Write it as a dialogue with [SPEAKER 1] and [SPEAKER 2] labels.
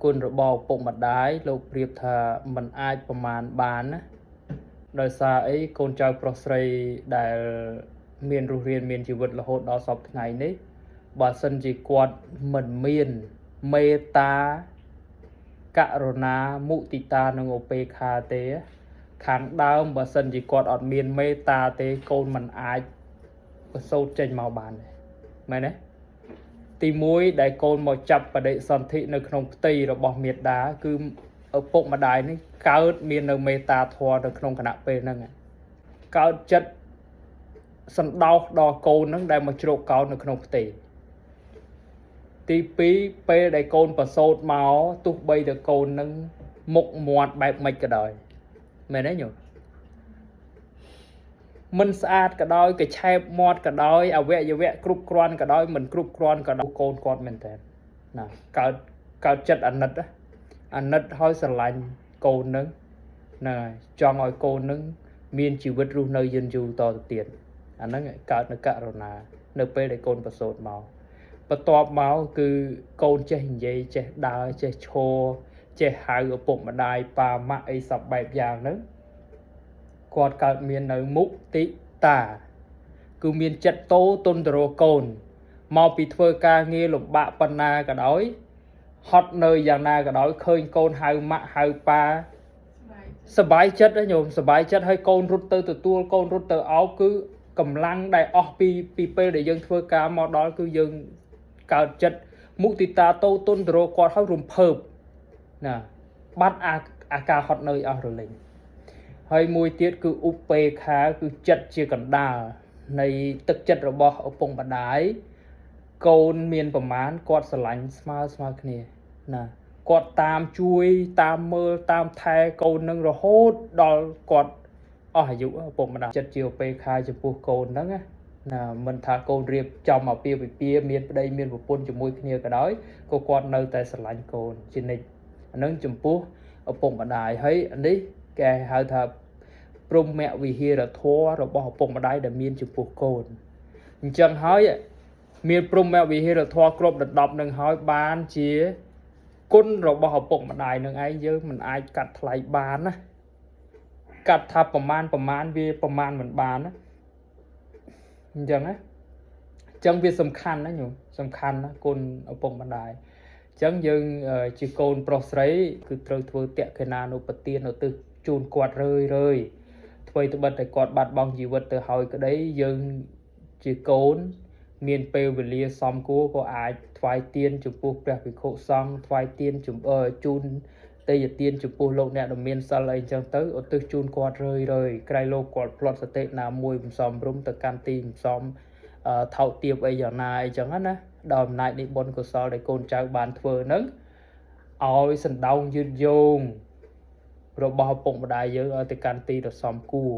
[SPEAKER 1] គុណរបស់ឪពុកម្ដាយលោកប្រៀបថាมันអាចប្រមាណបានណាដោយសារអីកូនចៅប្រុសស្រីដែលមានរស់រានមានជីវិតរហូតដល់សព្វថ្ងៃនេះបើសិនជាគាត់មិនមានមេត្តាករុណាមុទិតានិងឧបេក្ខាទេខាងដើមបើសិនជាគាត់អត់មានមេត្តាទេកូនមិនអាចប្រសូតចេញមកបានទេមែនទេ ទី1ដែលកូនមកចាប់បដិសន្ធិនៅក្នុងផ្ទៃរបស់មេដាគឺឪពុកម្ដាយនេះកើតមាននៅមេត្តាធម៌នៅក្នុងគណៈពេលហ្នឹងឯងកើតចិត្តសន្តោសដល់កូនហ្នឹងដែលមកជ្រកកោននៅក្នុងផ្ទៃទី2ពេលដែលកូនប្រសូតមកទោះបីតែកូនហ្នឹងមុខមាត់បែបម៉េចក៏ដោយមែនទេញោម មិនស្អាតក៏ដោយកឆែបមាត់ក៏ដោយអវយវៈគ្រប់គ្រាន់ក៏ដោយមិនគ្រប់គ្រាន់ក៏ដោយកូនគាត់មែនតើណាកើតកើតចិត្តអាណិតណាអាណិតហើយស្រឡាញ់កូននឹងហ្នឹងហើយចង់ឲ្យកូននឹងមានជីវិតរស់នៅយឺនយូរតទៅទៀតអាហ្នឹងកើតនៅករុណានៅពេលដែលកូនប្រសូតមកបន្ទាប់មកគឺកូនចេះនិយាយចេះដើរចេះឈរចេះហៅឪពុកម្ដាយប៉ាម៉ាក់អីសពបែបយ៉ាងហ្នឹង គាត់កើតមាននៅមុទិតាគឺមានចិត្តតោទុនទៅរកកូនមកពីធ្វើការងារលំបាកប៉ុណ្ណាក៏ដោយហត់នៅយ៉ាងណាក៏ដោយឃើញកូនហៅម៉ាក់ហៅប៉ាសบายចិត្តហ៎ញោមសบายចិត្តហើយកូនរត់ទៅទទួលកូនរត់ទៅអោបគឺកម្លាំងដែលអស់ពីពីពេលដែលយើងធ្វើការមកដល់គឺយើងកើតចិត្តមុទិតាតោទុនទៅរកគាត់ហើយរំភើបណាបាត់អាអាការហត់នឿយអស់រលីង ហើយមួយទៀតគឺឧបេក្ខាគឺចិត្តជាកណ្ដាលនៃទឹកចិត្តរបស់ឪពុកម្ដាយកូនមានប្រមាណគាត់ស្រឡាញ់ស្មើស្មើគ្នាណាគាត់តាមជួយតាមមើលតាមថែកូននឹងរហូតដល់គាត់អស់អាយុឪពុកម្ដាយចិត្តជាឧបេក្ខាចំពោះកូនហ្នឹងណាណាមិនថាកូនរៀបចំអាពាហ៍ពិពាហ៍មានប្តីមានប្រពន្ធជាមួយគ្នាក៏ដោយក៏គាត់នៅតែស្រឡាញ់កូនជានិច្ចអានឹងចំពោះឪពុកម្ដាយហើយនេះគេហៅថា ព្រហ្មវិហារធម៌របស់ឪពុកម្ដាយដែលមានចំពោះកូនអញ្ចឹងហើយមានព្រហ្មវិហារធម៌គ្រប់ដណ្ដប់នឹងហើយបានជាគុណរបស់ឪពុកម្ដាយនឹងឯងយើងមិនអាចកាត់ថ្លៃបានណាកាត់ថាប្រមាណប្រមាណវាប្រមាណមិនបានណាអញ្ចឹងណាអញ្ចឹងវាសំខាន់ណាញោមសំខាន់ណាគុណឪពុកម្ដាយអញ្ចឹងយើងជាកូនប្រុសស្រីគឺត្រូវធ្វើតក្កណានុបទានឧទ្ទិសជូនគាត់រឿយរឿយ អ្វីត្បិតតែគាត់បាត់បង់ជីវិតទៅហើយក្តីយើងជាកូនមានពេលវេលាសមគួរក៏អាចថ្វាយទានចំពោះព្រះភិក្ខុសង្ឃថ្វាយទានជូនទេយទានចំពោះលោកអ្នកដែលមានសិលអីចឹងទៅឧទ្ទិសជូនគាត់រឿយរឿយក្រៃលោកគាត់ផ្្លាត់សតិណាមួយមិនសមរម្យទៅកាន់ទីមិនសមថោកទាបអីយ៉ាងណាអីចឹងណាដោយអំណាចនៃបុណ្យកុសលដែលកូនចៅបានធ្វើហ្នឹងឲ្យសណ្ដោងយឺតយោងរបស់ឪពុកម្ដាយយើងឲ្យទៅកាន់ទីដ៏សមគួរ